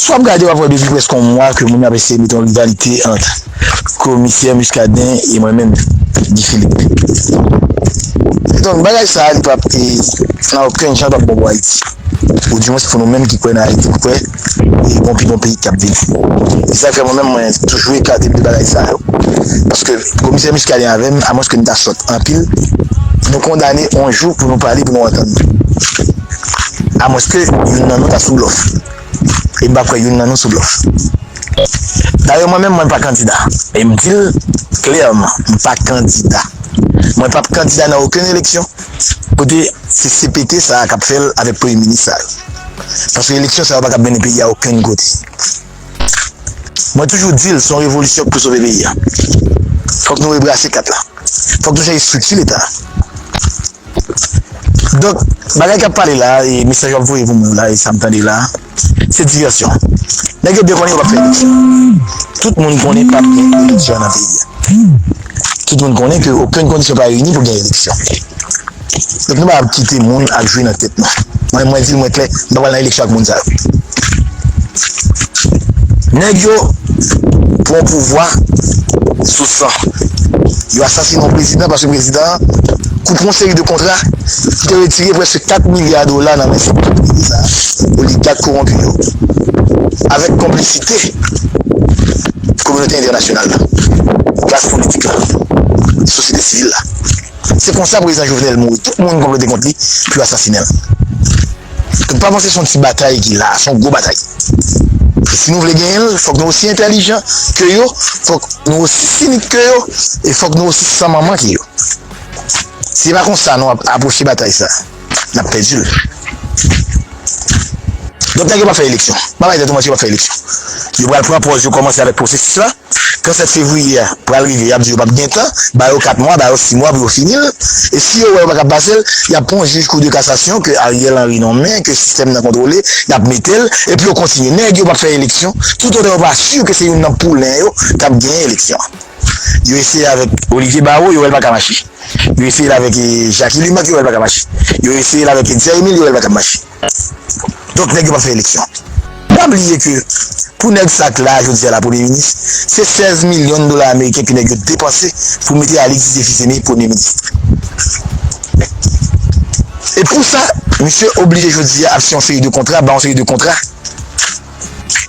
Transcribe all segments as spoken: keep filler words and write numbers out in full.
Si w ap gade, w ap wè depi prèske yon mwa ke moun yo ap eseye mete yon rivalite ant Komisè Muscadin e mwen menm, Guy Philippe. Donk, bagay sa a, li p ap, e, nan okenn jan, l p ap bon pou Ayiti. Oudimwens pou nou menm ki kwè nan Ayiti, ki kwè, e, gon pi bon peyi k ap vini. Se sa k fè mwen menm, mwen toujou ekate m de bagay sa yo. Paske Komisè Muscadin avè m, amwenske n ta sòt anpil, nou kondane yon jou pou nou pale, pou nou antann nou. Amwenske youn nan nou ta sou blòf. E m pa kwè youn nan nou sou blòf. Dayè, mwen menm, mwen pa kandida. E m di l klèman, m pa kandida. Mwen p ap kandida nan okenn eleksyon kote se C P T sa a k ap fè l avèk premye minis sa yo. Paske eleksyon sa yo pa t ap mennen peyi a okenn kote. Mwen toujou di l, se yon revolisyon k pou sove peyi a. Fòk nou rebrase kat la. Fòk nou chanje estrikti Leta a. Donk, bagay k ap pale la, e mesaj w ap voye pou moun la, e sa m tande la, se divèsyon. Nèg yo byen konnen yo p ap fè eleksyon. Tout moun konnen p ap gen eleksyon nan peyi a. Tout moun konnen ke okenn kondisyon pa reyini pou gen eleksyon. Donk, nou pa ap kite moun ap jwe nan tèt nou. Mwen, mwen di l, mwen klè, m pa pral nan eleksyon ak moun sa yo. Nèg yo pran pouvwa sou san. Yo asasine yon prezidan paske prezidan an koupe yon seri de kontra ki te retire prèske kat milya dola nan men sektè prive sa a, oligak kowonpi yo, avèk konplisite kominote entènasyonal la, klas politik la, sosyete sivil la. Se konsa prezidan Jovenel mouri. Tout moun konplote kont li pou yo asasinen l. Donk, pa panse se yon ti batay ki la, se yon gwo batay. E si nou vle genyen l, fòk nou osi entèlijan ke yo, fòk nou osi sinik ke yo, e fòk nou osi san manman ke yo. Si se pa konsa nou ap apwoche batay sa, n ap pèdi l. Donk, nèg yo p ap fè eleksyon. M pa bay tèt ou manti, yo p ap fè eleksyon. Yo pral pran pòz yo kòmanse avèk pwosesis la. Kan sèt fevriye a pral rive, y ap di yo p ap gen tan, ba yo kat mwa, ba yo sis mwa pou yo fini l. E si yo wè yo pa ka pase l, y ap pran yon jij kou de kasasyon ke Ariel Henry nonmen, ke sistèm nan kontwole, y ap mete l, epi yo kontinye. Nèg yo p ap fè eleksyon, toutotan yo pa si ke se youn nan poulen yo k ap genyen eleksyon an. Yo eseye avèk Olivier Barrot, yo wè l pa ka mache. Yo eseye l avèk, e, Jacky Lumac, yo wè l pa ka mache. Yo eseye l avèk Edzer Emile, yo wè l pa ka mache. Donk, nèg yo p ap fè eleksyon. Pa bliye ke pou nèg sa k la jodi a la premye minis, se sèz milyon dola ameriken ke nèg yo depanse pou mete Alexis Jésus Aimé premye minis. E pou sa, misye oblije jodi a ap siyen yon seri de kontra, ba yon seri de kontra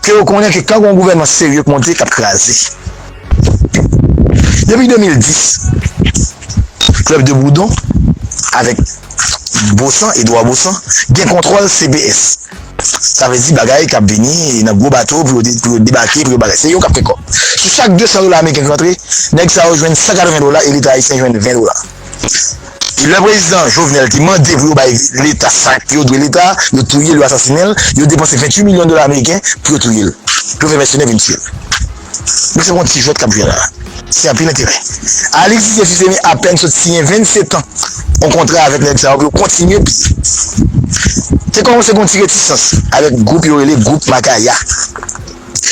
ke yo konnen ke kan gon gouvènman serye k monte, k ap kraze. Depi de mil dis, Club de Boudon avèk Bosan, Edouard Bosan, gen kontwòl C B S. Sa vle di bagay k ap vini nan gwo bato pou yo de-, pou yo debake, pou yo bagay. Se yo k ap fè kòb. Sou chak de san dola ameriken ki rantre, nèg sa yo jwenn san katreven dola e Leta ayisyen jwenn ven dola. E lè prezidan Jovenel te mande pou yo bay Leta sa yo dwe Leta, yo touye l, yo asasinen l, yo depanse venntuit milyon dola ameriken pou yo touye l. Pou yo fè mèsenè vin tiye l. Donk se yon ti jwèt k ap jwe la. Se anpil enterè. Alexis Jésus Aimé apèn sot siyen vennsetan yon kontra avèk nèg sa yo pou yo kontinye piye. Te kòmanse gon ti retisans avèk gwoup yo rele gwoup Makaya.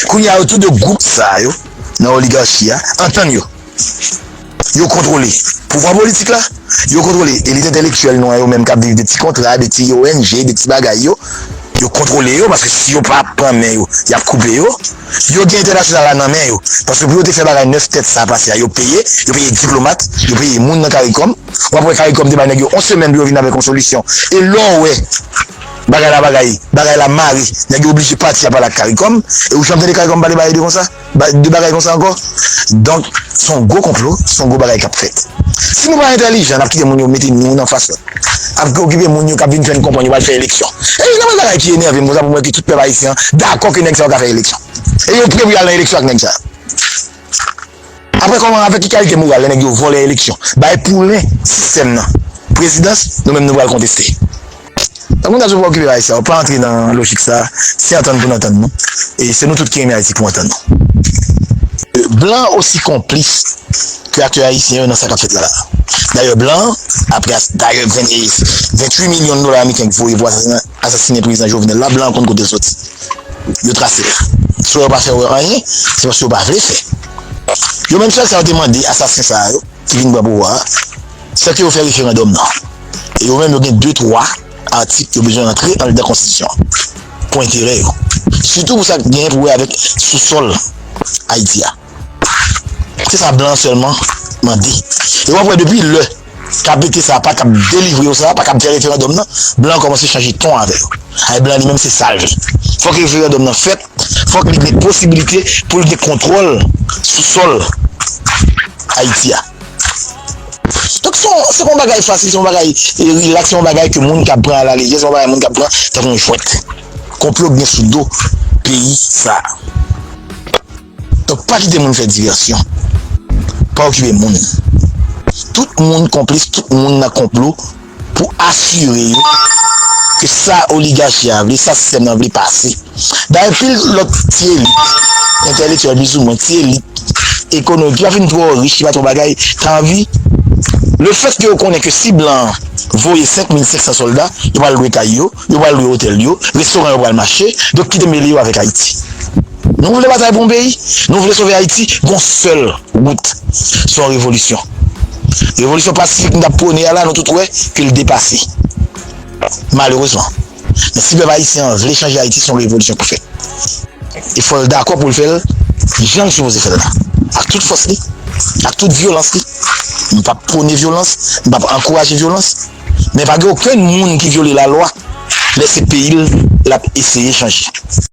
Kounye a yo tou de gwoup sa yo nan oligachi a antann yo. Yo kontwole pouvwa politik la, yo kontwole elit entèlektyèl nou an yo menm k ap viv de ti kontra, de ti O N G, de ti bagay yo. Yo kontwole yo, paske si yo pa pran men yo, y ap koupe yo. Yo gen entènasyonal la nan men yo. Paske pou yo te fè bagay nèf tèt sa pase a, yo peye, yo peye diplomat, yo peye moun nan Caricom. W ap wè Caricom te bay nèg yo yon semèn pou yo vin avèk yon solisyon. E lè w wè bagay la bagay, bagay la mare, nèg yo oblije pati a pale ak Caricom. E ou janm tande Caricom pale bagay de konsa? Ba-, de bagay konsa ankò. Donk, se yon gwo konplo, se yon gwo bagay k ap fèt. Si nou pa entèlijan, n ap kite moun yo mete nou youn anfas lòt. Ap okipe moun yo k ap vin fè n konprann yo pral fè eleksyon. E youn nan bagay ki enève m konsa pou m wè ke tout pèp ayisyen an dakò ke nèg sa yo ka fè eleksyon. E yo pre pou y al nan eleksyon ak nèg sa yo. Apre kòman, avèk ki kalite moral lè nèg yo vòlè eleksyon, bay poulen sistèm nan, prezidans, nou menm nou pral konteste? Donk, moun ta sou pa okipe bay sa, ou pa antre nan lojik sa, se antann pou n antann nou. E se nou tout ki renmen Ayiti pou antann nou. Blan osi konplis ke aktè ayisyen yo nan sa k ap fèt la. Dayè, blan, apre as-, dayè, ven-, e, venntuit milyon dola ameriken k voye pou asasinen, asasinen prezidan Jovenel la, blan an konn kote l soti. Yo trase l. Swa yo pa fè yo anyen, se paske yo pa vle fè. Yo menm sèl sa yo te mande asasen sa yo, ki vin pran pouvwa a, se ke yo fè referandòm nan. E yo menm yo gen de, twa atik yo bezwen rantre anndan konstitisyon an. pou enterè yo. Sitou pou sa k genyen pou wè avèk sousòl Ayiti a. Se sa blan an sèlman mande. E w ap wè depi lè K P T sa pa t ap delivre yo sa, pa t ap fè referandòm nan, blan an kòmanse chanje ton avè yo. Ay blan li menm se sa l vle. Fòk referandòm nan fèt, fòk li gen posibilite pou l gen kontwòl sou sòl Ayiti a. Donk se yon, se yon bagay fasil, se yon bagay e rilaks, se yon bagay ke moun ka pran alalejè, se yon bagay moun ka pran tankou yon jwèt. Konplo k gen sou do peyi sa. Donk pa kite moun fè divèsyon. Pa okipe moun. Tout moun konplis, tout moun nan konplo pou asire yo ke sa oligachi a vle, sa sistèm nan vle pase. Dayè pil lòt ti elit entèlektyèl, plizoumwen ti elit ekonomik ki pa fin twò rich, ki pa twò bagay, ta anvi, lefètke yo konnen ke si blan an voye senk mil senk san sòlda, yo pral lwe kay yo, yo pral lwe otèl yo, restoran yo pral mache, donk kite mele yo avèk Ayiti. Nou vle batay pou yon peyi, nou vle sove Ayiti, gon sèl wout, se yon revolisyon. Revolisyon pasifik nou t ap pwone a la, nou tout wè ke l depase. Malerezman. Men si pèp ayisyen an vle chanje Ayiti, se yon revolisyon pou fèt. E fò l dakò pou l fè l jan l sipoze fè l la. Ak tout fòs li, ak tout vyolans li. M p ap pwone vyolans, m p ap ankouraje vyolans. Men pa gen okenn moun ki vyole lalwa lè se peyi l l ap eseye chanje.